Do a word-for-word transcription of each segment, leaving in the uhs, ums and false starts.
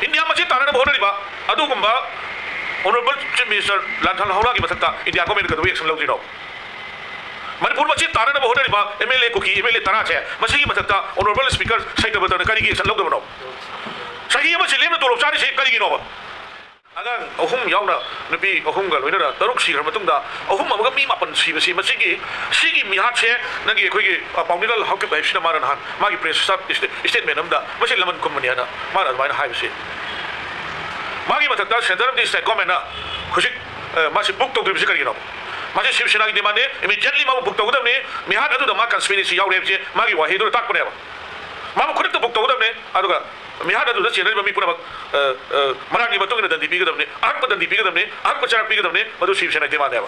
India ꯃꯆꯦꯠ ꯇꯥꯅꯅꯕ ꯍꯣꯠꯅꯔꯤꯕ ꯑꯗꯨꯒꯨꯝꯕ Honourable Chief Minister ꯂꯥꯟꯊꯥꯜ ꯍꯧꯅꯥꯒꯤ ꯃꯊꯛꯇ ꯏꯟꯗꯤꯌꯥ ꯒꯣꯔꯃꯦꯟꯅ ꯀꯩꯗꯧꯕꯒꯤ action ꯂꯧꯗ꯭ꯔꯤꯅꯣ? ꯃꯅꯤꯄꯨꯔ ꯃꯆꯦꯠ ꯇꯥꯅꯅꯕ ꯍꯣꯠꯅꯔꯤꯕ MLA, ꯀꯨꯀꯤ MLA ꯇꯔꯥꯁꯦ, ꯃꯁꯤꯒꯤ ꯃꯊꯛꯇ Honourable Speaker ꯁꯇ꯭ꯌꯕ꯭ꯔꯇꯅ ꯀꯔꯤꯒꯤ action ꯂꯧꯗꯕꯅꯣ? ꯆꯍꯤ ꯑꯃ ꯁꯤꯜꯂꯦꯝꯅ ꯇꯣꯂꯣꯞ ꯆꯥꯔꯤꯁꯦ ꯀꯔꯤꯒꯤꯅꯣꯕ? ꯑꯉꯥꯡ ꯑꯍꯨꯝ ꯌꯥꯎꯅ ꯅꯨꯄꯤ ꯑꯍꯨꯝꯒ ꯂꯣꯏꯅꯅ ꯇꯔꯨꯛ ꯁꯤꯈ꯭ꯔ ꯃꯇꯨꯡꯗ ꯑꯍꯨꯝ ꯑꯃꯒ ꯃꯤ ꯃꯥꯄꯟ ꯁꯤꯕꯁꯤ, ꯃꯁꯤꯒꯤ, ꯁꯤꯒꯤ ꯃꯤꯍꯥꯠꯁꯦ ꯅꯪꯒꯤ ꯑꯩꯈꯣꯏꯒꯤ, ꯑ, ꯄꯥꯎꯅꯤꯡꯉꯜ ꯍꯥꯎꯀꯤꯞ ꯍꯥꯏꯕꯁꯤꯅ ꯃꯥꯅ ꯅꯍꯥꯟ ꯃꯥꯒꯤ press statement ꯑꯃꯗ ꯃꯁꯤ ꯂꯃꯟ ꯈꯨꯝꯕꯅꯤ ꯍꯥꯏꯅ ꯃꯥꯅ ꯑꯗꯨꯃꯥꯏꯅ ꯍꯥꯏꯕꯁꯤ꯫ ꯃꯥꯒꯤ ꯃꯊꯛꯇ centre ꯑꯃꯗꯤ state governmentꯅ ꯍꯧꯖꯤꯛ, ꯑ, ꯃꯥꯁꯤ book ꯇꯧꯗ꯭ꯔꯤꯕꯁꯤ ꯀꯔꯤꯒꯤꯅꯣ? ꯃꯥꯁꯤ ꯁꯤꯕ ꯁꯦꯅꯥꯒꯤ demandꯅꯤ, immediately ꯃꯥꯕꯨ book ꯇꯧꯒꯗꯕꯅꯤ, ꯃꯤꯍꯥꯠ ꯑꯗꯨꯗ ꯃꯥ conspiracy ꯌꯥꯎꯔꯦ ꯍꯥꯏꯕꯁꯤ ꯃꯥꯒꯤ ꯋꯥꯍꯩꯗꯨꯅ ꯇꯥꯛꯄꯅꯦꯕ꯫ ꯃꯥꯕꯨ ꯈꯨꯗꯛꯇ book ꯇꯧꯒꯗꯕꯅꯤ, ꯑꯗꯨꯒ ꯃꯤꯍꯥꯠ ꯑꯗꯨꯗ ꯆꯦꯟꯅꯔꯤꯕ ꯃꯤ ꯄꯨꯝꯅꯃꯛ, ꯑ, ꯑ, ꯃꯔꯥꯜꯒꯤ ꯃꯇꯨꯡ ꯏꯟꯅ ꯗꯟꯗꯤ ꯄꯤꯒꯗꯕꯅꯤ, ꯑꯍꯛꯄ ꯗꯟꯗꯤ ꯄꯤꯒꯗꯕꯅꯤ, ꯑꯍꯛꯄ ꯆꯩꯔꯥꯛ ꯄꯤꯒꯗꯕꯅꯤ, ꯃꯗꯨ ꯁꯤꯕ ꯁꯦꯅꯥꯒꯤ demandꯅꯦꯕ꯫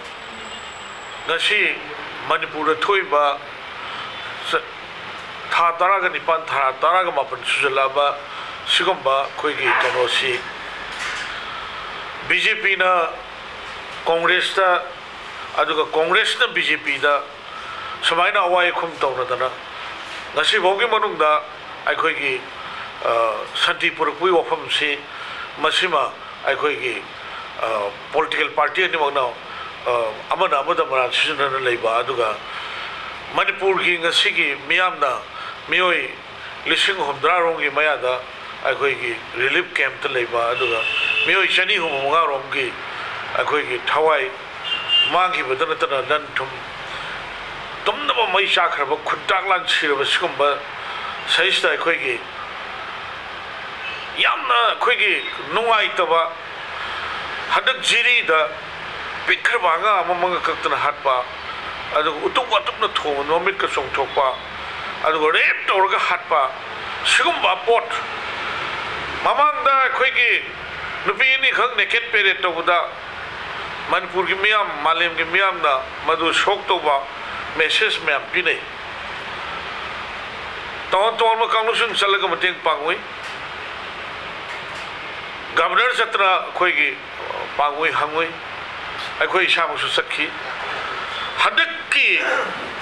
ꯉꯁꯤ ꯃꯅꯤꯄꯨꯔꯗ ꯊꯣꯛꯏꯕ ꯆ-, ꯊꯥ ꯇꯔꯥꯒ ꯅꯤꯄꯥꯟ, ꯊꯥ ꯇꯔꯥꯒ ꯃꯥꯄꯟ ꯁꯨꯖꯜꯂꯛꯑꯕ ꯁꯤꯒꯨꯝꯕ ꯑꯩꯈꯣꯏꯒꯤ ꯀꯩꯅꯣꯁꯤ BJPꯅ ꯀꯣꯡꯒ꯭ꯔꯦꯁꯇ, ꯑꯗꯨꯒ ꯀꯣꯡꯒ꯭ꯔꯦꯁꯅ BJPꯗ ꯁꯨꯃꯥꯏꯅ ꯑꯋꯥꯏ ꯑꯈꯨꯝ ꯇꯧꯅꯗꯅ ꯉꯁꯤꯐꯥꯎꯒꯤ ꯃꯅꯨꯡꯗ ꯑꯩꯈꯣꯏꯒꯤ, ꯑ, ꯁꯥꯟꯇꯤ ꯄꯨꯔꯛꯄꯒꯤ ꯋꯥꯐꯝꯁꯤ, ꯃꯁꯤꯃ ꯑꯩꯈꯣꯏꯒꯤ, ꯑ, political party ꯑꯅꯤꯃꯛꯅ, ꯑ, ꯑꯃꯅ ꯑꯃꯗ ꯃꯔꯥꯜ ꯁꯤꯖꯤꯟꯅꯗꯨꯅ ꯂꯩꯕ, ꯑꯗꯨꯒ ꯃꯅꯤꯄꯨꯔꯒꯤ ꯉꯁꯤꯒꯤ ꯃꯤꯌꯥꯝꯅ, ꯃꯤꯑꯣꯏ ꯂꯤꯁꯤꯡ ꯍꯨꯝꯗ꯭ꯔꯥ ꯔꯣꯝꯒꯤ ꯃꯌꯥꯗ ꯑꯩꯈꯣꯏꯒꯤ relief campꯇ ꯂꯩꯕ, ꯑꯗꯨꯒ ꯃꯤꯑꯣꯏ ꯆꯅꯤ ꯍꯨꯝꯐꯨ ꯃꯉꯥ ꯔꯣꯝꯒꯤ ꯑꯩꯈꯣꯏꯒꯤ ꯊꯋꯥꯏ ꯃꯥꯡꯈꯤꯕꯗ ꯅꯠꯇꯅ ꯂꯟ ꯊꯨꯝ ꯇꯨꯝꯅꯕ ꯃꯩ ꯆꯥꯛꯈ꯭ꯔꯕ, ꯈꯨꯟꯇꯥꯛ ꯂꯥꯟ ꯁꯤꯔꯕ ꯁꯤꯒꯨꯝꯕ ꯁꯤꯗꯩꯁꯤꯗ ꯑꯩꯈꯣꯏꯒꯤ ꯌꯥꯝꯅ ꯑꯩꯈꯣꯏꯒꯤ ꯅꯨꯡꯉꯥꯏꯇꯕ, ꯍꯟꯗꯛ ꯖꯤꯔꯤꯗ ꯄꯤꯛꯈ꯭ꯔꯕ ꯑꯉꯥꯡ ꯑꯃ ꯃꯉꯛ ꯀꯛꯇꯅ ꯍꯥꯠꯄ, ꯑꯗꯨꯒ ꯎꯇꯨꯞ ꯋꯥꯇꯨꯞꯅ ꯊꯣꯝꯕ, ꯃꯃꯤꯠꯀ ꯆꯣꯡꯊꯣꯛꯄ, ꯑꯗꯨꯒ rape ꯇꯧꯔꯒ ꯍꯥꯠꯄ, ꯁꯤꯒꯨꯝꯕ ꯄꯣꯠ, ꯃꯃꯥꯡꯗ ꯑꯩꯈꯣꯏꯒꯤ ꯅꯨꯄꯤ ꯑꯅꯤꯈꯛ naked parade ꯇꯧꯕꯗ ꯃꯅꯤꯄꯨꯔꯒꯤ ꯃꯤꯌꯥꯝ, ꯃꯥꯂꯦꯝꯒꯤ ꯃꯤꯌꯥꯝꯅ ꯃꯗꯨ shock ꯇꯧꯕ message ꯃꯌꯥꯝ ꯄꯤꯅꯩ꯫ ꯇꯣꯉꯥꯟ ꯇꯣꯉꯥꯟꯕ ꯀꯥꯡꯂꯨꯞꯁꯤꯡ ꯆꯠꯂꯒ ꯃꯇꯦꯡ ꯄꯥꯡꯉꯨꯏ꯫ Governor ꯆꯠꯇꯅ ꯑꯩꯈꯣꯏꯒꯤ ꯄꯥꯡꯉꯨꯏ, ꯍꯪꯉꯨꯏ꯫ ꯑꯩꯈꯣꯏ ꯏꯁꯥꯃꯛꯁꯨ ꯆꯠꯈꯤ꯫ ꯍꯟꯗꯛꯀꯤ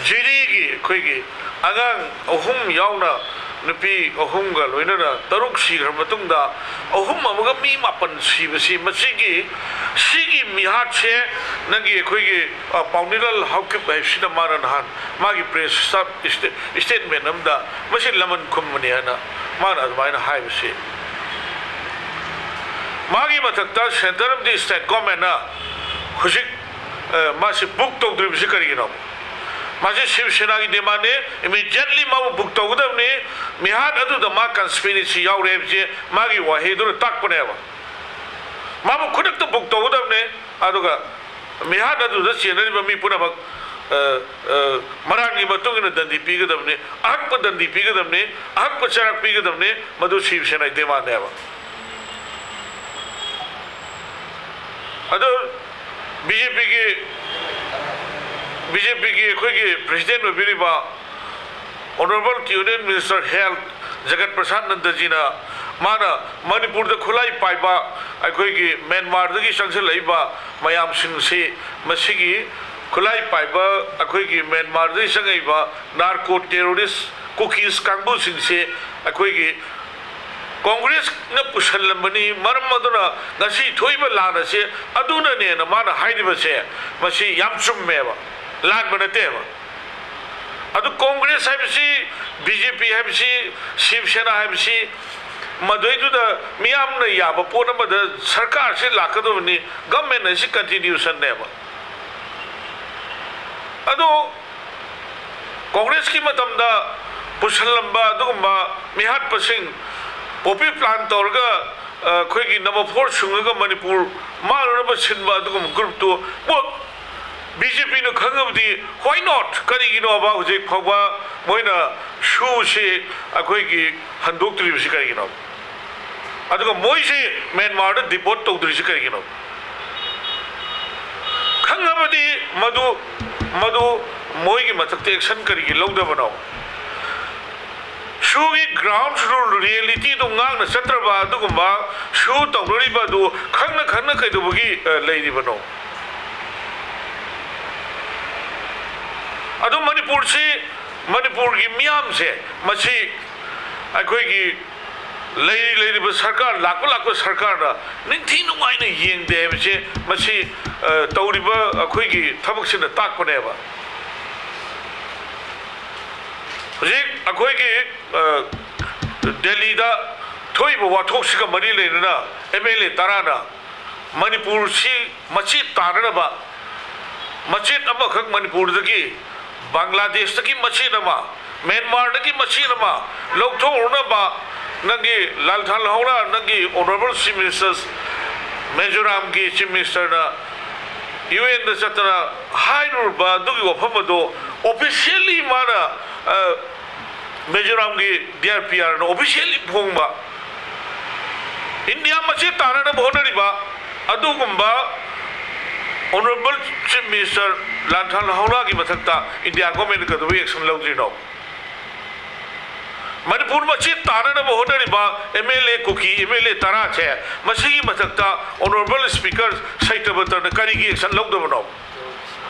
ꯖꯤꯔꯤꯒꯤ ꯑꯩꯈꯣꯏꯒꯤ ꯑꯉꯥꯡ ꯑꯍꯨꯝ ꯌꯥꯎꯅ ꯅꯨꯄꯤ ꯑꯍꯨꯝꯒ ꯂꯣꯏꯅꯅ ꯇꯔꯨꯛ ꯁꯤꯈ꯭ꯔ ꯃꯇꯨꯡꯗ, ꯑꯍꯨꯝ ꯑꯃꯒ ꯃꯤ ꯃꯥꯄꯟ ꯁꯤꯕꯁꯤ, ꯃꯁꯤꯒꯤ, ꯁꯤꯒꯤ ꯃꯤꯍꯥꯠꯁꯦ ꯅꯪꯒꯤ ꯑꯩꯈꯣꯏꯒꯤ, ꯑ, ꯄꯥꯎꯅꯤꯂꯥꯜ ꯍꯥꯎꯀꯤꯞ ꯍꯥꯏꯕꯁꯤꯅ ꯃꯥꯅ ꯅꯍꯥꯟ ꯃꯥꯒꯤ press ꯁ꯭ꯇꯥ-, ꯁ꯭ꯇꯦ-, statement ꯑꯃꯗ ꯃꯁꯤ ꯂꯃꯟ ꯈꯨꯝꯕꯅꯤ ꯍꯥꯏꯅ ꯃꯥꯅ ꯑꯗꯨꯃꯥꯏꯅ ꯍꯥꯏꯕꯁꯤ꯫ ꯃꯥꯒꯤ ꯃꯊꯛꯇ centre ꯑꯃꯗꯤ state government ꯅ ꯍꯧꯖꯤꯛ, ꯑ, ꯃꯥꯁꯤ book ꯇꯧꯗ꯭ꯔꯤꯕꯁꯤ ꯀꯔꯤꯒꯤꯅꯣ? ꯃꯁꯤ ꯁꯤꯕ ꯁꯦꯅꯥꯒꯤ demand ꯅꯤ, immediately ꯃꯥꯕꯨ book ꯇꯧꯒꯗꯕꯅꯤ꯫ ꯃꯤꯍꯥꯠ ꯑꯗꯨꯗ ꯃꯥ conspiracy ꯌꯥꯎꯔꯦ ꯍꯥꯏꯕꯁꯦ ꯃꯥꯒꯤ ꯋꯥꯍꯩꯗꯨꯅ ꯇꯥꯛꯄꯅꯦꯕ꯫ ꯃꯥꯕꯨ ꯈꯨꯗꯛꯇ book ꯇꯧꯒꯗꯕꯅꯤ, ꯑꯗꯨꯒ ꯃꯤꯍꯥꯠ ꯑꯗꯨꯗ ꯆꯦꯟꯅꯔꯤꯕ ꯃꯤ ꯄꯨꯝꯅꯃꯛ, ꯑ, ꯑ, ꯃꯔꯥꯟꯒꯤ ꯃꯇꯨꯡ ꯏꯟꯅ ꯗꯟꯗꯤ ꯄꯤꯒꯗꯕꯅꯤ, ꯑꯍꯛꯄ ꯗꯟꯗꯤ ꯄꯤꯒꯗꯕꯅꯤ, ꯑꯍꯛꯄ ꯆꯩꯔꯥꯛ ꯄꯤꯒꯗꯕꯅꯤ, ꯃꯗꯨ ꯁꯤꯕ ꯁꯦꯅꯥꯒꯤ demand ꯅꯦꯕ꯫ ꯑꯗꯨ BJP ꯒꯤ, BJP ꯒꯤ ꯑꯩꯈꯣꯏꯒꯤ president ꯑꯣꯏꯕꯤꯔꯤꯕ Honourable Union Minister Health ꯖꯒꯠ ꯄ꯭ꯔꯁꯥꯗ ꯅꯟꯗꯖꯤꯅ ꯃꯥꯅ ꯃꯅꯤꯄꯨꯔꯗ ꯈꯨꯠꯂꯥꯏ ꯄꯥꯏꯕ ꯑꯩꯈꯣꯏꯒꯤ ꯃ꯭ꯌꯥꯟꯃꯥꯔꯗꯒꯤ ꯆꯪꯁꯤꯜꯂꯛꯏꯕ ꯃꯌꯥꯝꯁꯤꯡꯁꯤ, ꯃꯁꯤꯒꯤ ꯈꯨꯠꯂꯥꯏ ꯄꯥꯏꯕ ꯑꯩꯈꯣꯏꯒꯤ ꯃ꯭ꯌꯥꯟꯃꯥꯔꯗꯒꯤ ꯆꯪꯉꯛꯏꯕ narco terrorist ꯀꯨꯀꯤꯁ ꯀꯥꯡꯕꯨꯁꯤꯡꯁꯦ ꯑꯩꯈꯣꯏꯒꯤ ꯀꯣꯡꯒ꯭ꯔꯦꯁꯅ ꯄꯨꯁꯜꯂꯝꯕꯅꯤ, ꯃꯔꯝ ꯑꯗꯨꯅ ꯉꯁꯤ ꯊꯣꯛꯏꯕ ꯂꯥꯟ ꯑꯁꯦ ꯑꯗꯨꯅꯅꯦꯅ ꯃꯥꯅ ꯍꯥꯏꯔꯤꯕꯁꯦ, ꯃꯁꯤ ꯌꯥꯝ ꯆꯨꯝꯃꯦꯕ, ꯂꯥꯟꯕ ꯅꯠꯇꯦꯕ꯫ ꯑꯗꯨ ꯀꯣꯡꯒ꯭ꯔꯦꯁ ꯍꯥꯏꯕꯁꯤ, BJP ꯍꯥꯏꯕꯁꯤ, ꯁꯤꯕ ꯁꯦꯅꯥ ꯍꯥꯏꯕꯁꯤ, ꯃꯗꯨꯏꯗꯨꯗ ꯃꯤꯌꯥꯝꯅ ꯌꯥꯕ ꯄꯣꯠ ꯑꯃꯗ ꯁꯔꯀꯥꯔꯁꯤ ꯂꯥꯛꯀꯗꯕꯅꯤ, government ꯑꯁꯤ continuation ꯅꯦꯕ꯫ ꯑꯗꯣ ꯀꯣꯡꯒ꯭ꯔꯦꯁꯀꯤ ꯃꯇꯝꯗ ꯄꯨꯁꯜꯂꯝꯕ ꯑꯗꯨꯒꯨꯝꯕ ꯃꯤꯍꯥꯠꯄꯁꯤꯡ, poppy plant ꯇꯧꯔꯒ, ꯑ, ꯑꯩꯈꯣꯏꯒꯤ number four ꯁꯨꯡꯉꯒ ꯃꯅꯤꯄꯨꯔ ꯃꯥꯡꯅꯅꯕ ꯁꯤꯟꯕ ꯑꯗꯨꯒꯨꯝꯕ group ꯇꯨ ꯕꯣꯠ BJP ꯅ ꯈꯪꯉꯕꯗꯤ, why not? ꯀꯔꯤꯒꯤꯅꯣꯕ ꯍꯧꯖꯤꯛ ꯐꯥꯎꯕ ꯃꯣꯏꯅ ꯁꯨꯁꯤ ꯑꯩꯈꯣꯏꯒꯤ ꯍꯟꯗꯣꯛꯇ꯭ꯔꯤꯕꯁꯤ ꯀꯔꯤꯒꯤꯅꯣ? ꯑꯗꯨꯒ ꯃꯣꯏꯁꯤ ꯃ꯭ꯌꯥꯟꯃꯥꯔꯗ deport ꯇꯧꯗ꯭ꯔꯤꯁꯤ ꯀꯔꯤꯒꯤꯅꯣ? ꯈꯪꯉꯕꯗꯤ ꯃꯗꯨ, ꯃꯗꯨ ꯃꯣꯏꯒꯤ ꯃꯊꯛꯇ action ꯀꯔꯤꯒꯤ ꯂꯧꯗꯕꯅꯣ? ꯁꯨꯒꯤ ground reality ꯗꯨ ꯉꯥꯛꯅ ꯆꯠꯇ꯭ꯔꯕ ꯑꯗꯨꯒꯨꯝꯕ ꯁꯨ ꯇꯧꯅꯔꯤꯕ ꯑꯗꯨ ꯈꯪꯅ ꯈꯪꯅ ꯀꯩꯗꯧꯕꯒꯤ, ꯑ, ꯂꯩꯔꯤꯕꯅꯣ? ꯑꯗꯨ ꯃꯅꯤꯄꯨꯔꯁꯤ, ꯃꯅꯤꯄꯨꯔꯒꯤ ꯃꯤꯌꯥꯝꯁꯦ ꯃꯁꯤ ꯑꯩꯈꯣꯏꯒꯤ ꯂꯩꯔꯤ ꯂꯩꯔꯤꯕ ꯁꯔꯀꯥꯔ, ꯂꯥꯛꯄ ꯂꯥꯛꯄ ꯁꯔꯀꯥꯔꯅ ꯅꯤꯡꯊꯤ ꯅꯨꯡꯉꯥꯏꯅ ꯌꯦꯡꯗꯦ ꯍꯥꯏꯕꯁꯦ ꯃꯁꯤ, ꯑ, ꯇꯧꯔꯤꯕ ꯑꯩꯈꯣꯏꯒꯤ ꯊꯕꯛꯁꯤꯅ ꯇꯥꯛꯄꯅꯦꯕ꯫ ꯍꯧꯖꯤꯛ ꯑꯩꯈꯣꯏꯒꯤ, ꯑ, ꯗꯦꯜꯂꯤꯗ ꯊꯣꯛꯏꯕ ꯋꯥꯊꯣꯛꯁꯤꯒ ꯃꯔꯤ ꯂꯩꯅꯅ ꯑꯦꯝ ꯑꯦꯜ ꯑꯦ ꯇꯔꯥꯅ ꯃꯅꯤꯄꯨꯔꯁꯤ ꯃꯆꯦꯠ ꯇꯥꯅꯅꯕ, ꯃꯆꯦꯠ ꯑꯃꯈꯛ ꯃꯅꯤꯄꯨꯔꯗꯒꯤ, ꯕꯪꯒ꯭ꯂꯥꯗꯦꯁꯇꯒꯤ ꯃꯆꯦꯠ ꯑꯃ, ꯃ꯭ꯌꯥꯟꯃꯥꯔꯗꯒꯤ ꯃꯆꯦꯠ ꯑꯃ ꯂꯧꯊꯣꯛꯎꯅꯕ ꯅꯪꯒꯤ ꯂꯥꯜꯊꯥꯟ ꯍꯧꯔ, ꯅꯪꯒꯤ Honourable Chief Minister, ꯃꯤꯖꯣꯔꯥꯝꯒꯤ Chief Ministerꯅ ꯌꯨ ꯑꯦꯟꯗ ꯆꯠꯇꯅ ꯍꯥꯏꯔꯨꯔꯕ ꯑꯗꯨꯒꯤ ꯋꯥꯐꯝ ꯑꯗꯨ officially ꯃꯥꯅ, ꯑ, ꯃꯤꯖꯣꯔꯥꯝꯒꯤ ꯗꯤ ꯑꯥꯔ ꯄꯤ ꯑꯥꯔꯅ officially ꯐꯣꯡꯕ, ꯏꯟꯗꯤꯌꯥ ꯃꯆꯦꯠ ꯇꯥꯅꯅꯕ ꯍꯣꯠꯅꯔꯤꯕ ꯑꯗꯨꯒꯨꯝꯕ Honourable Chief Minister ꯂꯥꯟꯊꯥꯟ ꯍꯧꯔꯥꯒꯤ ꯃꯊꯛꯇ ꯏꯟꯗꯤꯌꯥ ꯒꯣꯔꯃꯦꯟꯅ ꯀꯩꯗꯧꯕꯩ action ꯂꯧꯗ꯭ꯔꯤꯅꯣ? ꯃꯅꯤꯄꯨꯔ ꯃꯆꯦꯠ ꯇꯥꯅꯅꯕ ꯍꯣꯠꯅꯔꯤꯕ ꯑꯦꯝ ꯑꯦꯜ ꯑꯦ, ꯀꯨꯀꯤ ꯑꯦꯝ ꯑꯦꯜ ꯑꯦ ꯇꯔꯥꯁꯦ, ꯃꯁꯤꯒꯤ ꯃꯊꯛꯇ Honourable Speaker ꯁꯇ꯭ꯌꯕ꯭ꯔꯇꯅ ꯀꯔꯤꯒꯤ action ꯂꯧꯗꯕꯅꯣ?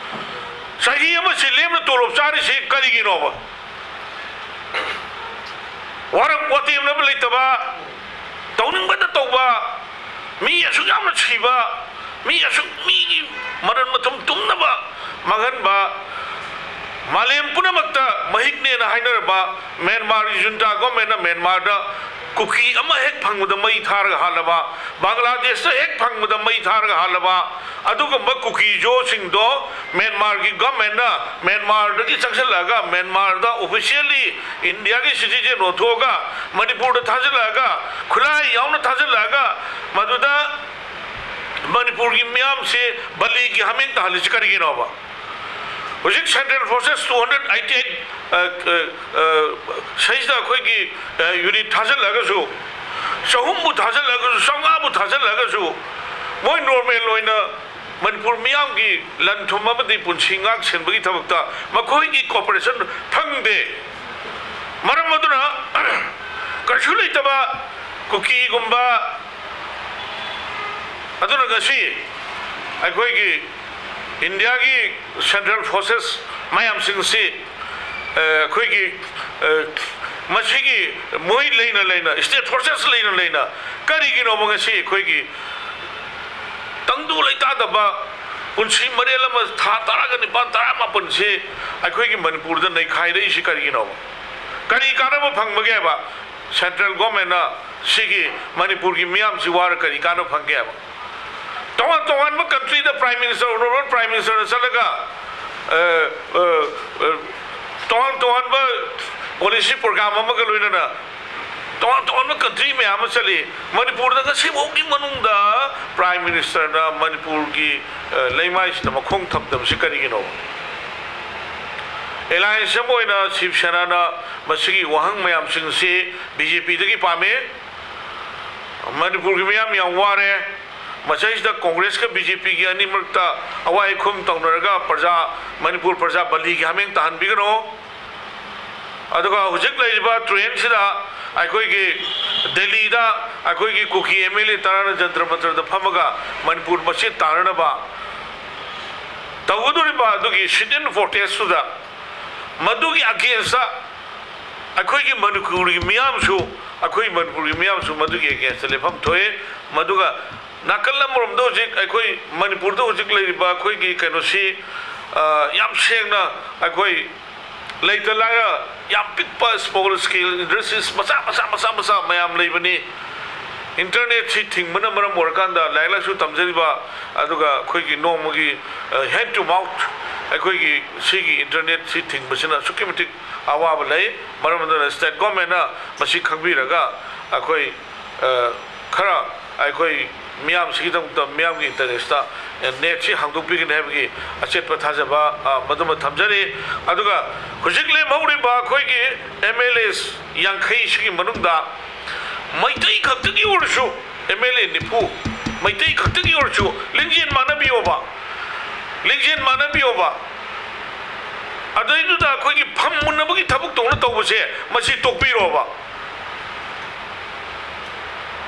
ꯆꯍꯤ ꯑꯃꯁꯤ ꯂꯦꯝꯅ ꯇꯣꯂꯣꯞ ꯆꯥꯔꯤꯁꯤ ꯀꯔꯤꯒꯤꯅꯣꯕ? ꯋꯥꯔꯛ ꯋꯥꯇꯦꯝꯅꯕ ꯂꯩꯇꯕ, ꯇꯧꯅꯤꯡꯕꯇ ꯇꯧꯕ, ꯃꯤ ꯑꯁꯨꯛ ꯌꯥꯝꯅ ꯁꯤꯕ, ꯃꯤ ꯑꯁꯨꯛ, ꯃꯤꯒꯤ ꯃꯔꯟ ꯃꯊꯨꯝ ꯇꯨꯝꯅꯕ ꯃꯥꯡꯍꯟꯕ, ꯃꯥꯂꯦꯝ ꯄꯨꯝꯅꯃꯛꯇ ꯃꯍꯤꯛꯅꯦꯅ ꯍꯥꯏꯅꯔꯕ ꯃ꯭ꯌꯥꯟꯃꯥꯔꯒꯤ ꯖꯨꯟꯇꯥ ꯒꯣꯔꯃꯦꯟꯅ ꯃ꯭ꯌꯥꯟꯃꯥꯔꯗ ꯀꯨꯀꯤ ꯑꯃ ꯍꯦꯛ ꯐꯪꯕꯗ ꯃꯩ ꯊꯥꯔꯒ ꯍꯥꯠꯂꯕ, ꯕꯪꯒ꯭ꯂꯥꯗꯦꯁꯇ ꯍꯦꯛ ꯐꯪꯕꯗ ꯃꯩ ꯊꯥꯔꯒ ꯍꯥꯠꯂꯕ, ꯑꯗꯨꯒꯨꯝꯕ ꯀꯨꯀꯤꯖꯣꯁꯤꯡꯗꯣ ꯃ꯭ꯌꯥꯟꯃꯥꯔꯒꯤ ꯒꯣꯔꯃꯦꯟꯅ ꯃ꯭ꯌꯥꯟꯃꯥꯔꯗꯒꯤ ꯆꯪꯁꯤꯜꯂꯛꯑꯒ, ꯃ꯭ꯌꯥꯟꯃꯥꯔꯗ officially ꯏꯟꯗꯤꯌꯥꯒꯤ citizen ꯑꯣꯟꯊꯣꯛꯑꯒ, ꯃꯅꯤꯄꯨꯔꯗ ꯊꯥꯖꯤꯜꯂꯛꯑꯒ, ꯈꯨꯠꯂꯥꯏ ꯌꯥꯎꯅ ꯊꯥꯖꯤꯜꯂꯛꯑꯒ, ꯃꯗꯨꯗ ꯃꯅꯤꯄꯨꯔꯒꯤ ꯃꯤꯌꯥꯝꯁꯦ ꯕꯂꯤꯒꯤ ꯍꯥꯃꯦꯡ ꯇꯥꯍꯜꯂꯤꯁꯤ ꯀꯔꯤꯒꯤꯅꯣꯕ? ꯍꯧꯖꯤꯛ Central Forces two hundred eighty eight, ꯑ, ꯑ, ꯑ, ꯁꯩꯁꯤꯗ ꯑꯩꯈꯣꯏꯒꯤ, ꯑ, unit ꯊꯥꯖꯤꯜꯂꯒꯁꯨ, ꯆꯍꯨꯝꯕꯨ ꯊꯥꯖꯤꯜꯂꯒꯁꯨ, ꯆꯥꯝꯃꯉꯥꯕꯨ ꯊꯥꯖꯤꯜꯂꯒꯁꯨ, ꯃꯣꯏ normal ꯑꯣꯏꯅ ꯃꯅꯤꯄꯨꯔ ꯃꯤꯌꯥꯝꯒꯤ ꯂꯟ ꯊꯨꯝ ꯑꯃꯗꯤ ꯄꯨꯟꯁꯤ ꯉꯥꯛ ꯁꯦꯟꯕꯒꯤ ꯊꯕꯛꯇ ꯃꯈꯣꯏꯒꯤ cooperation ꯐꯪꯗꯦ꯫ ꯃꯔꯝ ꯑꯗꯨꯅ ꯀꯩꯁꯨ ꯂꯩꯇꯕ ꯀꯨꯀꯤꯒꯨꯝꯕ, ꯑꯗꯨꯅ ꯉꯁꯤ ꯑꯩꯈꯣꯏꯒꯤ ꯏꯟꯗꯤꯌꯥꯒꯤ Central Forces ꯃꯌꯥꯝꯁꯤꯡꯁꯤ, ꯑ, ꯑꯩꯈꯣꯏꯒꯤ, ꯑ, ꯃꯁꯤꯒꯤ ꯃꯣꯏ ꯂꯩꯅ ꯂꯩꯅ, state forces ꯂꯩꯅ ꯂꯩꯅ, ꯀꯔꯤꯒꯤꯅꯣꯕ ꯉꯁꯤ ꯑꯩꯈꯣꯏꯒꯤ ꯇꯪꯗꯨ ꯂꯩꯇꯥꯗꯕ ꯄꯨꯟꯁꯤ ꯃꯔꯦꯜ ꯑꯃ, ꯊꯥ ꯇꯔꯥꯒ ꯅꯤꯄꯥꯟ, ꯇꯔꯥꯃꯥꯄꯟꯁꯤ ꯑꯩꯈꯣꯏꯒꯤ ꯃꯅꯤꯄꯨꯔꯗ ꯅꯩꯈꯥꯏꯔꯛꯏꯁꯤ ꯀꯔꯤꯒꯤꯅꯣꯕ? ꯀꯔꯤ ꯀꯥꯟꯅꯕ ꯐꯪꯕꯒꯦꯕ? Central governmentꯅ ꯁꯤꯒꯤ ꯃꯅꯤꯄꯨꯔꯒꯤ ꯃꯤꯌꯥꯝꯁꯤ ꯋꯥꯔ ꯀꯔꯤ ꯀꯥꯟꯅꯕ ꯐꯪꯒꯦꯕ? ꯇꯣꯉꯥꯟ ꯇꯣꯉꯥꯟꯕ countryꯗ Prime Minister, Honourable Prime Ministerꯅ ꯆꯠꯂꯒ, ꯑ, ꯑ, ꯑ, ꯇꯣꯉꯥꯟ ꯇꯣꯉꯥꯟꯕ policy program ꯑꯃꯒ ꯂꯣꯏꯅꯅ ꯇꯣꯉꯥꯟ ꯇꯣꯉꯥꯟꯕ country ꯃꯌꯥꯝ ꯑꯃ ꯆꯠꯂꯤ꯫ ꯃꯅꯤꯄꯨꯔꯗ ꯉꯁꯤꯐꯥꯎꯒꯤ ꯃꯅꯨꯡꯗ Prime Ministerꯅ ꯃꯅꯤꯄꯨꯔꯒꯤ, ꯑ, ꯂꯩꯃꯥꯏꯁꯤꯗ ꯃꯈꯣꯡ ꯊꯝꯗꯕꯁꯤ ꯀꯔꯤꯒꯤꯅꯣ? Alliance ꯑꯃ ꯑꯣꯏꯅ ꯁꯤꯕ ꯁꯦꯅꯥꯅ ꯃꯁꯤꯒꯤ ꯋꯥꯍꯪ ꯃꯌꯥꯝꯁꯤꯡꯁꯤ BJPꯗꯒꯤ ꯄꯥꯝꯃꯤ꯫ ꯃꯅꯤꯄꯨꯔꯒꯤ ꯃꯤꯌꯥꯝ ꯌꯥꯝ ꯋꯥꯔꯦ꯫ ꯃꯁꯤꯗꯩꯁꯤꯗ Congressꯀ BJPꯒꯤ ꯑꯅꯤ ꯃꯔꯛꯇ ꯑꯋꯥꯏ ꯑꯈꯨꯝ ꯇꯧꯅꯔꯒ ꯄ꯭ꯔꯖꯥ, ꯃꯅꯤꯄꯨꯔ ꯄ꯭ꯔꯖꯥ ꯕꯂꯤꯒꯤ ꯍꯥꯃꯦꯡ ꯇꯥꯍꯟꯕꯤꯒꯅꯨ꯫ ꯑꯗꯨꯒ ꯍꯧꯖꯤꯛ ꯂꯩꯔꯤꯕ trendꯁꯤꯗ ꯑꯩꯈꯣꯏꯒꯤ ꯗꯦꯜꯂꯤꯗ ꯑꯩꯈꯣꯏꯒꯤ ꯀꯨꯀꯤ MLA ꯇꯔꯥꯅ ꯖꯟꯇ꯭ꯔ ꯃꯟꯇ꯭ꯔꯗ ꯐꯝꯃꯒ ꯃꯅꯤꯄꯨꯔ ꯃꯆꯦꯠ ꯇꯥꯅꯅꯕ ꯇꯧꯒꯗꯧꯔꯤꯕ ꯑꯗꯨꯒꯤ sit-in protestꯇꯨꯗ ꯃꯗꯨꯒꯤ againstꯇ ꯑꯩꯈꯣꯏꯒꯤ ꯃꯅꯤꯄꯨꯔꯒꯤ ꯃꯤꯌꯥꯝꯁꯨ, ꯑꯩꯈꯣꯏ ꯃꯅꯤꯄꯨꯔꯒꯤ ꯃꯤꯌꯥꯝꯁꯨ ꯃꯗꯨꯒꯤ againstꯇ ꯂꯦꯞꯐꯝ ꯊꯣꯛꯑꯦ꯫ ꯃꯗꯨꯒ ꯅꯥꯀꯜ ꯑꯃꯔꯣꯝꯗ ꯍꯧꯖꯤꯛ ꯑꯩꯈꯣꯏ ꯃꯅꯤꯄꯨꯔꯗ ꯍꯧꯖꯤꯛ ꯂꯩꯔꯤꯕ ꯑꯩꯈꯣꯏꯒꯤ ꯀꯩꯅꯣꯁꯤ, ꯑ, ꯌꯥꯝ ꯁꯦꯡꯅ ꯑꯩꯈꯣꯏ ꯂꯩꯇ ꯂꯥꯏꯔ ꯌꯥꯝ ꯄꯤꯛꯄ small scale industries ꯃꯆꯥ ꯃꯆꯥ ꯃꯆꯥ ꯃꯆꯥ ꯃꯌꯥꯝ ꯂꯩꯕꯅꯤ꯫ Internetꯁꯤ ꯊꯤꯡꯕꯅ ꯃꯔꯝ ꯑꯣꯏꯔꯀꯥꯟꯗ ꯂꯥꯏꯔꯤꯛ ꯂꯥꯏꯁꯨ ꯇꯝꯖꯔꯤꯕ, ꯑꯗꯨꯒ ꯑꯩꯈꯣꯏꯒꯤ ꯅꯣꯡꯃꯒꯤ, ꯑ, hand to mouth ꯑꯩꯈꯣꯏꯒꯤ ꯁꯤꯒꯤ internetꯁꯤ ꯊꯤꯡꯕꯁꯤꯅ ꯑꯁꯨꯛꯀꯤ ꯃꯇꯤꯛ ꯑꯋꯥꯕ ꯂꯩ꯫ ꯃꯔꯝ ꯑꯗꯨꯅ state governmentꯅ ꯃꯁꯤ ꯈꯪꯕꯤꯔꯒ ꯑꯩꯈꯣꯏ, ꯑ, ꯈꯔ ꯑꯩꯈꯣꯏ ꯃꯤꯌꯥꯝꯁꯤꯒꯤꯗꯃꯛꯇ, ꯃꯤꯌꯥꯝꯒꯤ interestꯇ netꯁꯤ ꯍꯥꯡꯗꯣꯛꯄꯤꯒꯅꯤ ꯍꯥꯏꯕꯒꯤ ꯑꯆꯦꯠꯄ ꯊꯥꯖꯕ, ꯑ, ꯃꯗꯨꯃ ꯊꯝꯖꯔꯤ꯫ ꯑꯗꯨꯒ ꯍꯧꯖꯤꯛ ꯂꯦꯝꯍꯧꯔꯤꯕ ꯑꯩꯈꯣꯏꯒꯤ MLAs ꯌꯥꯡꯈꯩꯁꯤꯒꯤ ꯃꯅꯨꯡꯗ ꯃꯩꯇꯩ ꯈꯛꯇꯒꯤ ꯑꯣꯏꯔꯁꯨ MLA ꯅꯤꯐꯨ, ꯃꯩꯇꯩ ꯈꯛꯇꯒꯤ ꯑꯣꯏꯔꯁꯨ ꯂꯤꯡꯖꯦꯜ ꯃꯥꯟꯅꯕꯤꯌꯣꯕ, ꯂꯤꯡꯖꯦꯜ ꯃꯥꯟꯅꯕꯤꯌꯣꯕ꯫ ꯑꯗꯩꯗꯨꯗ ꯑꯩꯈꯣꯏꯒꯤ ꯐꯝ ꯃꯨꯟꯅꯕꯒꯤ ꯊꯕꯛ ꯇꯧꯅ ꯇꯧꯕꯁꯦ ꯃꯁꯤ ꯇꯣꯛꯄꯤꯔꯣꯕ꯫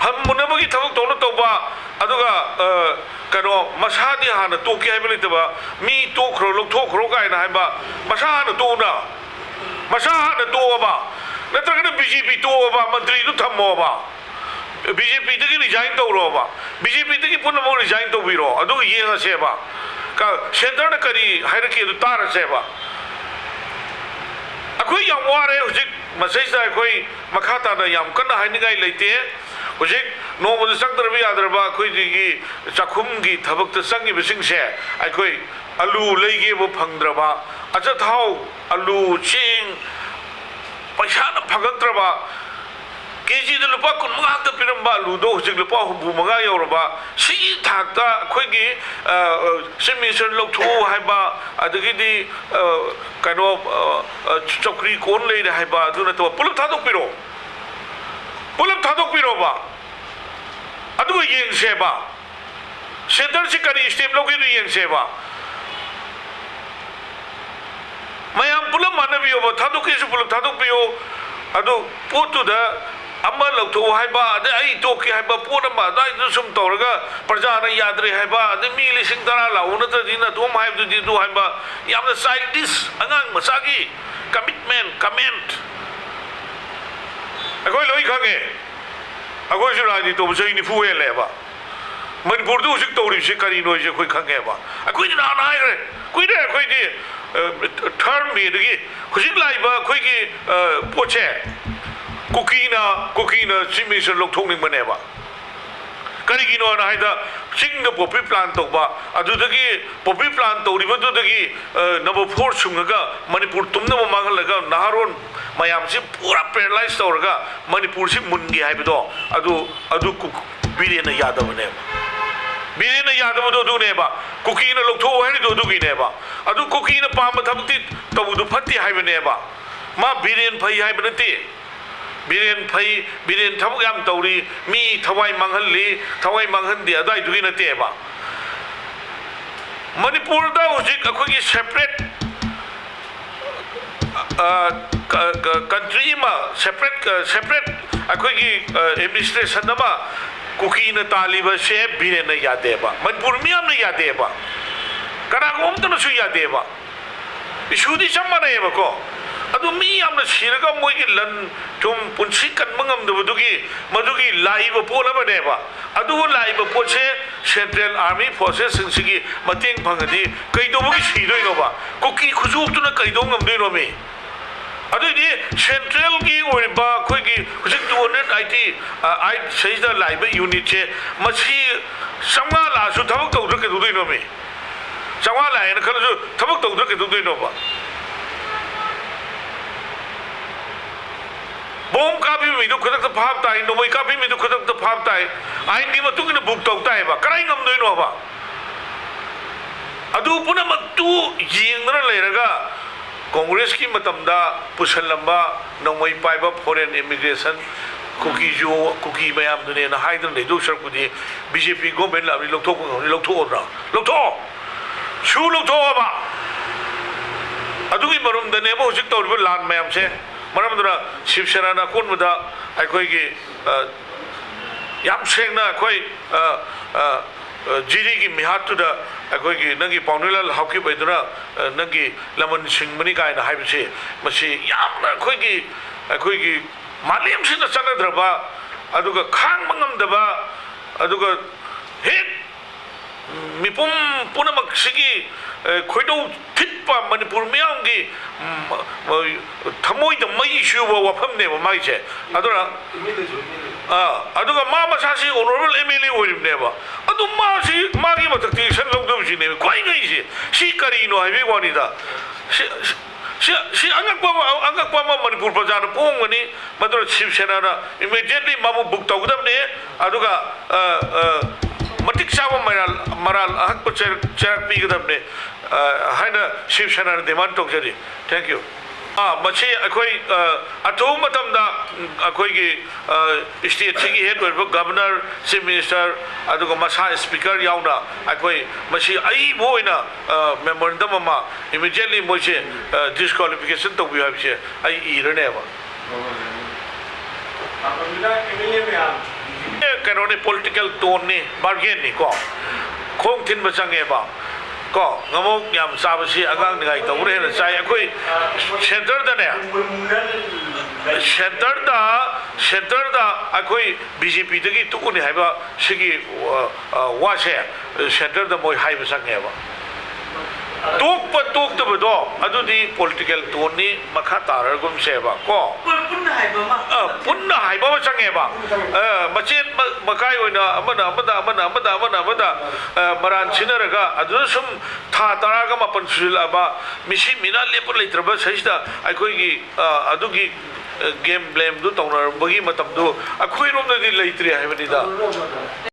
ꯐꯝ ꯃꯨꯟꯅꯕꯒꯤ ꯊꯕꯛ ꯇꯧꯅ ꯇꯧꯕ, ꯑꯗꯨꯒ, ꯑ, ꯀꯩꯅꯣ, ꯃꯁꯥꯗꯤ ꯍꯥꯟꯅ ꯇꯣꯛꯀꯦ ꯍꯥꯏꯕ ꯂꯩꯇꯕ, ꯃꯤ ꯇꯣꯛꯈ꯭ꯔꯣ, ꯂꯧꯊꯣꯛꯈ꯭ꯔꯣ ꯀꯥꯏꯅ ꯍꯥꯏꯕ, ꯃꯁꯥ ꯍꯥꯟꯅ ꯇꯣꯛꯎꯅ, ꯃꯁꯥ ꯍꯥꯟꯅ ꯇꯣꯛꯑꯕ, ꯅꯠꯇ꯭ꯔꯒꯅ ꯕꯤ ꯖꯦ ꯄꯤ ꯇꯣꯛꯑꯣꯕ, ꯃꯟꯇ꯭ꯔꯤꯗꯨ ꯊꯝꯃꯣꯕ, ꯕꯤ ꯖꯦ ꯄꯤꯗꯒꯤ ꯔꯤꯖꯥꯏꯟ ꯇꯧꯔꯣꯕ, ꯕꯤ ꯖꯦ ꯄꯤꯗꯒꯤ ꯄꯨꯝꯅꯃꯛ ꯔꯤꯖꯥꯏꯟ ꯇꯧꯕꯤꯔꯣ, ꯑꯗꯨꯒ ꯌꯦꯡꯉꯁꯦꯕ꯫ ꯀ-, ꯁꯦꯟꯇꯔꯅ ꯀꯔꯤ ꯍꯥꯏꯔꯛꯀꯦ ꯑꯗꯨ ꯇꯥꯔꯁꯦꯕ꯫ ꯑꯩꯈꯣꯏ ꯌꯥꯝ ꯋꯥꯔꯦ ꯍꯧꯖꯤꯛ꯫ ꯃꯁꯤꯗꯩꯁꯤꯗ ꯑꯩꯈꯣꯏ ꯃꯈꯥ ꯇꯥꯅ ꯌꯥꯝ ꯀꯟꯅ ꯍꯥꯏꯅꯤꯡꯉꯥꯏ ꯂꯩꯇꯦ꯫ ꯍꯧꯖꯤꯛ ꯅꯣꯡꯃꯗ ꯆꯪꯗ꯭ꯔꯕ ꯌꯥꯗ꯭ꯔꯕ ꯑꯩꯈꯣꯏꯒꯤ ꯆꯥꯛꯈꯨꯝꯒꯤ ꯊꯕꯛꯇ ꯆꯪꯉꯤꯕꯁꯤꯡꯁꯦ, ꯑꯩꯈꯣꯏ ꯑꯂꯨ ꯂꯩꯒꯦꯕꯨ ꯐꯪꯗ꯭ꯔꯕ, ꯑꯆꯥꯊꯥꯎ, ꯑꯂꯨ, ꯆꯦꯡ, ꯄꯩꯁꯥꯅ ꯐꯪꯉꯛꯇ꯭ꯔꯕ, ꯀꯦ ꯖꯤꯗ ꯂꯨꯄꯥ ꯀꯨꯟ ꯃꯉꯥ ꯈꯛꯇ ꯄꯤꯔꯝꯕ ꯑꯂꯨꯗꯣ ꯍꯧꯖꯤꯛ ꯂꯨꯄꯥ ꯍꯨꯝꯐꯨ ꯃꯉꯥ ꯌꯧꯔꯕ, ꯁꯤꯒꯤ ꯊꯥꯛꯇ ꯑꯩꯈꯣꯏꯒꯤ, ꯑ, ꯑ, ꯆꯤꯞ ꯃꯤꯅꯤꯁꯇꯔ ꯂꯧꯊꯣꯛꯎ ꯍꯥꯏꯕ, ꯑꯗꯒꯤꯗꯤ, ꯑ, ꯀꯩꯅꯣ, ꯑ, ꯑ, ꯆꯧꯀ꯭ꯔꯤ ꯀꯣꯟ ꯂꯩꯔꯦ ꯍꯥꯏꯕ, ꯑꯗꯨ ꯅꯠꯇꯕ ꯄꯨꯂꯞ ꯊꯥꯗꯣꯛꯄꯤꯔꯣ, ꯄꯨꯂꯞ ꯊꯥꯗꯣꯛꯄꯤꯔꯣꯕ, ꯑꯗꯨꯒ ꯌꯦꯡꯁꯦꯕ꯫ ꯁꯦꯟꯇꯔꯁꯤ ꯀꯔꯤ ꯁ꯭ꯇꯦꯞ ꯂꯧꯒꯦꯗꯣ ꯌꯦꯡꯁꯦꯕ꯫ ꯃꯌꯥꯝ ꯄꯨꯂꯞ ꯃꯥꯟꯅꯕꯤꯌꯣꯕ, ꯊꯥꯗꯣꯛꯀꯦꯁꯨ ꯄꯨꯂꯞ ꯊꯥꯗꯣꯛꯄꯤꯌꯣ꯫ ꯑꯗꯨ ꯄꯣꯠꯇꯨꯗ ꯑꯃ ꯂꯧꯊꯣꯛꯎ ꯍꯥꯏꯕ, ꯑꯗꯩ ꯑꯩ ꯇꯣꯛꯀꯦ ꯍꯥꯏꯕ ꯄꯣꯠ ꯑꯃ ꯑꯗꯨꯋꯥꯏꯗꯨ ꯁꯨꯝ ꯇꯧꯔꯒ ꯄ꯭ꯔꯖꯥꯅ ꯌꯥꯗ꯭ꯔꯦ ꯍꯥꯏꯕ, ꯑꯗꯩ ꯃꯤ ꯂꯤꯁꯤꯡ ꯇꯔꯥ ꯂꯥꯛꯎ ꯅꯠꯇ꯭ꯔꯗꯤ ꯅꯇꯣꯝ ꯍꯥꯏꯕꯗꯨꯗꯤ ꯑꯗꯨ ꯍꯥꯏꯕ, ꯌꯥꯝꯅ ꯆꯥꯏꯜꯗꯤꯁ, ꯑꯉꯥꯡ ꯃꯆꯥꯒꯤ ꯀꯃꯤꯠꯃꯦꯟ, ꯀꯃꯦꯟ꯫ ꯑꯩꯈꯣꯏ ꯂꯣꯏ ꯈꯪꯉꯦ꯫ ꯑꯩꯈꯣꯏꯁꯨ ꯔꯥꯖꯅꯤꯇꯤ ꯇꯧꯕ ꯆꯍꯤ ꯅꯤꯐꯨ ꯍꯦꯜꯂꯦꯕ꯫ ꯃꯅꯤꯄꯨꯔꯗ ꯍꯧꯖꯤꯛ ꯇꯧꯔꯤꯕꯁꯤ ꯀꯔꯤꯅꯣ ꯍꯥꯏꯁꯦ ꯑꯩꯈꯣꯏ ꯈꯪꯉꯦꯕ꯫ ꯑꯩꯈꯣꯏꯗꯤ ꯅꯍꯥꯟ ꯍꯥꯏꯈ꯭ꯔꯦ, ꯀꯨꯏꯔꯦ ꯑꯩꯈꯣꯏꯗꯤ, ꯑ, ꯊꯥꯔꯠ ꯃꯦꯗꯒꯤ ꯍꯧꯖꯤꯛ ꯂꯥꯛꯏꯕ ꯑꯩꯈꯣꯏꯒꯤ, ꯑ, ꯄꯣꯠꯁꯦ, ꯀꯨꯀꯤꯅ, ꯀꯨꯀꯤꯅ ꯆꯤꯐ ꯃꯤꯅꯤꯁꯇꯔ ꯂꯧꯊꯣꯛꯅꯤꯡꯕꯅꯦꯕ꯫ ꯀꯔꯤꯒꯤꯅꯣꯅ ꯍꯥꯏꯗ, ꯆꯤꯡꯗ ꯄꯣꯄꯤ ꯄ꯭ꯂꯥꯟ ꯇꯧꯕ, ꯑꯗꯨꯗꯒꯤ ꯄꯣꯄꯤ ꯄ꯭ꯂꯥꯟ ꯇꯧꯔꯤꯕꯗꯨꯗꯒꯤ, ꯑ, ꯅꯝꯕꯔ ꯐꯣꯔ ꯁꯨꯡꯉꯒ ꯃꯅꯤꯄꯨꯔ ꯇꯨꯝꯅꯕ ꯃꯥꯡꯍꯜꯂꯒ ꯅꯍꯥꯔꯣꯟ ꯃꯌꯥꯝꯁꯤ ꯄꯨꯔꯥ ꯄꯦꯔꯥꯂꯥꯏꯁ ꯇꯧꯔꯒ ꯃꯅꯤꯄꯨꯔꯁꯤ ꯃꯨꯟꯒꯦ ꯍꯥꯏꯕꯗꯣ, ꯑꯗꯨ, ꯑꯗꯨ ꯀꯨ-, ꯕꯤꯔꯦꯟꯅ ꯌꯥꯗꯕꯅꯦꯕ꯫ ꯕꯤꯔꯦꯟꯅ ꯌꯥꯗꯕꯗꯣ ꯑꯗꯨꯅꯦꯕ꯫ ꯀꯨꯀꯤꯅ ꯂꯧꯊꯣꯛꯑꯣ ꯍꯥꯏꯔꯤꯗꯣ ꯑꯗꯨꯒꯤꯅꯦꯕ꯫ ꯑꯗꯨ ꯀꯨꯀꯤꯅ ꯄꯥꯝꯕ ꯊꯕꯛꯇꯤ ꯇꯧꯕꯗꯨ ꯐꯠꯇꯦ ꯍꯥꯏꯕꯅꯦꯕ꯫ ꯃꯥ ꯕꯤꯔꯦꯟ ꯐꯩ ꯍꯥꯏꯕ ꯅꯠꯇꯦ꯫ ꯕꯤꯔꯦꯟ ꯐꯩ, ꯕꯤꯔꯦꯟ ꯊꯕꯛ ꯌꯥꯝ ꯇꯧꯔꯤ, ꯃꯤ ꯊꯋꯥꯏ ꯃꯥꯡꯍꯜꯂꯤ, ꯊꯋꯥꯏ ꯃꯥꯡꯍꯟꯗꯦ, ꯑꯗꯨꯋꯥꯏꯗꯨꯒꯤ ꯅꯠꯇꯦꯕ꯫ ꯃꯅꯤꯄꯨꯔꯗ ꯍꯧꯖꯤꯛ ꯑꯩꯈꯣꯏꯒꯤ ꯁꯦꯄꯔꯦꯠ, ꯑ, ꯀ-, ꯀ-, ꯀꯟꯇ꯭ꯔꯤ ꯑꯃ, ꯁꯦꯄꯔꯦꯠ, ꯑ, ꯁꯦꯄꯔꯦꯠ ꯑꯩꯈꯣꯏꯒꯤ, ꯑ, ꯑꯦꯗꯃꯤꯅꯤꯁꯇ꯭ꯔꯦꯁꯟ ꯑꯃ ꯀꯨꯀꯤꯅ ꯇꯥꯜꯂꯤꯕꯁꯦ ꯕꯤꯔꯦꯟꯅ ꯌꯥꯗꯦꯕ, ꯃꯅꯤꯄꯨꯔ ꯃꯤꯌꯥꯝꯅ ꯌꯥꯗꯦꯕ, ꯀꯅꯥꯒꯨꯝꯕ ꯑꯝꯇꯅꯁꯨ ꯌꯥꯗꯦꯕ꯫ ꯏꯁꯨꯗꯤ ꯆꯞ ꯃꯥꯟꯅꯩꯌꯦꯕꯀꯣ꯫ ꯑꯗꯨ ꯃꯤ ꯌꯥꯝꯅ ꯁꯤꯔꯒ ꯃꯣꯏꯒꯤ ꯂꯟ ꯊꯨꯝ ꯄꯨꯟꯁꯤ ꯀꯟꯕ ꯉꯝꯗꯕꯗꯨꯒꯤ ꯃꯗꯨꯒꯤ ꯂꯥꯛꯏꯕ ꯄꯣꯠ ꯑꯃꯅꯦꯕ꯫ ꯑꯗꯨꯕꯨ ꯂꯥꯛꯏꯕ ꯄꯣꯠꯁꯦ Central Army Forcesꯁꯤꯡꯁꯤꯒꯤ ꯃꯇꯦꯡ ꯐꯪꯉꯗꯤ ꯀꯩꯗꯧꯕꯒꯤ ꯁꯤꯗꯣꯏꯅꯣꯕ? ꯀꯨꯀꯤ ꯈꯨꯖꯣꯞꯇꯨꯅ ꯀꯩꯗꯧ ꯉꯝꯗꯣꯏꯅꯣꯃꯤ? ꯑꯗꯨꯏꯗꯤ Centralꯒꯤ ꯑꯣꯏꯔꯤꯕ ꯑꯩꯈꯣꯏꯒꯤ ꯍꯧꯖꯤꯛ two hundred eighty, ꯑ, eight ꯁꯤꯗꯩꯁꯤꯗ ꯂꯥꯛꯏꯕ unitꯁꯦ, ꯃꯁꯤ ꯆꯥꯝꯃꯉꯥ ꯂꯥꯛꯑꯁꯨ ꯊꯕꯛ ꯇꯧꯗ꯭ꯔ ꯀꯩꯗꯧꯗꯣꯏꯅꯣꯃꯤ? ꯆꯥꯝꯃꯉꯥ ꯂꯥꯛꯑꯦꯅ ꯈꯜꯂꯁꯨ ꯊꯕꯛ ꯇꯧꯗ꯭ꯔ ꯀꯩꯗꯧꯗꯣꯏꯅꯣꯕ? ꯕꯣꯝ ꯀꯥꯞꯄꯤꯕ ꯃꯤꯗꯨ ꯈꯨꯗꯛꯇ ꯐꯥꯕ ꯇꯥꯏ, ꯅꯣꯡꯃꯩ ꯀꯥꯞꯄꯤꯕ ꯃꯤꯗꯨ ꯈꯨꯗꯛꯇ ꯐꯥꯕ ꯇꯥꯏ, ꯑꯥꯏꯟꯒꯤ ꯃꯇꯨꯡ ꯏꯟꯅ ꯕꯨꯛ ꯇꯧ ꯇꯥꯏꯕ꯫ ꯀꯗꯥꯏ ꯉꯝꯗꯣꯏꯅꯣꯕ? ꯑꯗꯨ ꯄꯨꯝꯅꯃꯛꯇꯨ ꯌꯦꯡꯗꯨꯅ ꯂꯩꯔꯒ, ꯀꯣꯡꯒ꯭ꯔꯦꯁꯀꯤ ꯃꯇꯝꯗ ꯄꯨꯁꯜꯂꯝꯕ ꯅꯣꯡꯃꯩ ꯄꯥꯏꯕ foreign immigration, ꯀꯨꯀꯤꯁꯨ, ꯀꯨꯀꯤ ꯃꯌꯥꯝꯗꯨꯅꯦꯅ ꯍꯥꯏꯗꯨꯅ ꯂꯩꯗꯧ ꯁꯔꯨꯛꯄꯨꯗꯤ, BJP government ꯂꯥꯛꯑꯕꯗꯤ ꯂꯧꯊꯣꯛꯄ ꯉꯝꯅꯤ, ꯂꯧꯊꯣꯛꯑꯣꯗ꯭ꯔꯥ? ꯂꯧꯊꯣꯛꯑꯣ! ꯁꯨ ꯂꯧꯊꯣꯛꯑꯣꯕ! ꯑꯗꯨꯒꯤ ꯃꯔꯨꯝꯗꯅꯦꯕ ꯍꯧꯖꯤꯛ ꯇꯧꯔꯤꯕ ꯂꯥꯟ ꯃꯌꯥꯝꯁꯦ꯫ ꯃꯔꯝ ꯑꯗꯨꯅ ꯁꯤꯕ ꯁꯦꯅꯥꯅ ꯑꯀꯣꯟꯕꯗ ꯑꯩꯈꯣꯏꯒꯤ, ꯑ, ꯌꯥꯝ ꯁꯦꯡꯅ ꯑꯩꯈꯣꯏ, ꯑ, ꯑ, ꯑ, ꯖꯤꯔꯤꯒꯤ ꯃꯤꯍꯥꯠꯇꯨꯗ ꯑꯩꯈꯣꯏꯒꯤ ꯅꯪꯒꯤ ꯄꯥꯎꯅꯤꯂꯥꯜ ꯍꯥꯎꯀꯤꯞ ꯍꯥꯏꯗꯨꯅ, ꯑ, ꯅꯪꯒꯤ ꯂꯃꯟ ꯁꯤꯡꯕꯅꯤ ꯀꯥꯏꯅ ꯍꯥꯏꯕꯁꯤ, ꯃꯁꯤ ꯌꯥꯝꯅ ꯑꯩꯈꯣꯏꯒꯤ, ꯑꯩꯈꯣꯏꯒꯤ ꯃꯥꯂꯦꯝꯁꯤꯗ ꯆꯠꯅꯗ꯭ꯔꯕ, ꯑꯗꯨꯒ ꯈꯥꯡꯕ ꯉꯝꯗꯕ, ꯑꯗꯨꯒ ꯍꯦꯛ ꯃꯤꯄꯨꯝ ꯄꯨꯝꯅꯃꯛꯁꯤꯒꯤ, ꯑ, ꯈꯣꯏꯗꯧ ꯊꯤꯠꯄ ꯃꯅꯤꯄꯨꯔ ꯃꯤꯌꯥꯝꯒꯤ, ꯎꯝ, ꯑ, ꯊꯃꯣꯏꯗ ꯃꯩ ꯁꯨꯕ ꯋꯥꯐꯝꯅꯦꯕ ꯃꯥꯒꯤꯁꯦ꯫ ꯑꯗꯨꯅ, ꯑꯥ, ꯑꯗꯨꯒ ꯃꯥ ꯃꯁꯥꯁꯤ honourable MLA ꯑꯣꯏꯔꯤꯕꯅꯦꯕ꯫ ꯑꯗꯨ ꯃꯥꯁꯤ, ꯃꯥꯒꯤ ꯃꯊꯛꯇ action ꯂꯧꯗꯕꯁꯤꯅꯦꯕ ꯈ꯭ꯋꯥꯏ ꯉꯛꯏꯁꯦ꯫ ꯁꯤ ꯀꯔꯤꯅꯣ ꯍꯥꯏꯕꯒꯤ ꯋꯥꯅꯤꯗ꯫ ꯁꯤ, ꯁꯤ, ꯁꯤ ꯑꯉꯛꯄ ꯑꯃ, ꯑꯉꯛꯄ ꯑꯃ ꯃꯅꯤꯄꯨꯔ ꯄ꯭ꯔꯖꯥꯅ ꯄꯣꯛꯑꯝꯒꯅꯤ꯫ ꯃꯗꯨꯅ ꯁꯤꯕ ꯁꯦꯅꯥꯅ immediately ꯃꯥꯕꯨ book ꯇꯧꯒꯗꯕꯅꯤ꯫ ꯑꯗꯨꯒ, ꯑ, ꯑ, ꯃꯇꯤꯛ ꯆꯥꯕ ꯃꯔꯥꯜ, ꯃꯔꯥꯜ ꯑꯍꯛꯄ ꯆꯩꯔꯛ, ꯆꯩꯔꯥꯛ ꯄꯤꯒꯗꯕꯅꯤ, ꯑ, ꯍꯥꯏꯅ ꯁꯤꯕ ꯁꯦꯅꯥꯅ demand ꯇꯧꯖꯔꯤ꯫ Thank you꯫ ꯑ, ꯃꯁꯤ ꯑꯩꯈꯣꯏ, ꯑ, ꯑꯊꯨꯕ ꯃꯇꯝꯗ, ꯎꯝ, ꯑꯩꯈꯣꯏꯒꯤ, ꯑ, stateꯁꯤꯒꯤ head ꯑꯣꯏꯔꯤꯕ governor, chief minister, ꯑꯗꯨꯒ ꯃꯁꯥ speaker ꯌꯥꯎꯅ ꯑꯩꯈꯣꯏ ꯃꯁꯤ ꯑꯏꯕ ꯑꯣꯏꯅ, ꯑ, memorandum ꯑꯃ immediately ꯃꯣꯏꯁꯦ, ꯑ, disqualification ꯇꯧꯕꯤꯌꯨ ꯍꯥꯏꯕꯁꯦ ꯑꯩ ꯏꯔꯅꯦꯕ꯫ ꯑꯦ, ꯀꯩꯅꯣꯅꯤ, political toneꯅꯤ, bargainꯅꯤ ꯀꯣ, ꯈꯣꯡ ꯊꯤꯟꯕ ꯆꯪꯉꯦꯕ꯫ ꯀꯣ, ꯉꯥꯃꯣꯛ ꯌꯥꯝ ꯆꯥꯕꯁꯤ ꯑꯉꯥꯡ ꯅꯤꯡꯉꯥꯏ ꯇꯧꯕꯅ ꯍꯦꯟꯅ ꯆꯥꯏ꯫ ꯑꯩꯈꯣꯏ centreꯗꯅꯦ, centreꯗ, centreꯗ ꯑꯩꯈꯣꯏ BJPꯗꯒꯤ ꯇꯣꯛꯎꯅꯤ ꯍꯥꯏꯕ ꯁꯤꯒꯤ, ꯑ, ꯑ, ꯋꯥꯁꯦ centreꯗ ꯃꯣꯏ ꯍꯥꯏꯕ ꯆꯪꯉꯦꯕ꯫ ꯇꯣꯛꯄ ꯇꯣꯛꯇꯕꯗꯣ ꯑꯗꯨꯗꯤ political toneꯅꯤ, ꯃꯈꯥ ꯇꯥꯔꯒꯨꯝꯁꯦꯕ ꯀꯣ꯫ ꯄꯨꯟꯅ ꯍꯥꯏꯕ ꯑꯃ꯫ ꯑ, ꯄꯨꯟꯅ ꯍꯥꯏꯕ ꯑꯃ ꯆꯪꯉꯦꯕ꯫ ꯑ, ꯃꯆꯦꯠ ꯃ-, ꯃꯀꯥꯏ ꯑꯣꯏꯅ ꯑꯃꯅ ꯑꯃꯗ, ꯑꯃꯅ ꯑꯃꯗ, ꯑꯃꯅ ꯑꯃꯗ, ꯑ, ꯃꯔꯥꯟ ꯁꯤꯟꯅꯔꯒ ꯑꯗꯨꯗ ꯁꯨꯝ ꯊꯥ ꯇꯔꯥꯒ ꯃꯥꯄꯟ ꯁꯨꯖꯜꯂꯛꯑꯕ, ꯃꯤꯁꯤ ꯃꯤꯅꯥ ꯂꯦꯞꯄ ꯂꯩꯇ꯭ꯔꯕ ꯁꯤꯗꯩꯁꯤꯗ ꯑꯩꯈꯣꯏꯒꯤ, ꯑ, ꯑꯗꯨꯒꯤ, ꯑ, game blameꯗꯨ ꯇꯧꯅꯔꯝꯕꯒꯤ ꯃꯇꯝꯗꯨ ꯑꯩꯈꯣꯏꯔꯣꯝꯗꯗꯤ ꯂꯩꯇ꯭ꯔꯤ ꯍꯥꯏꯕꯅꯤꯗ꯫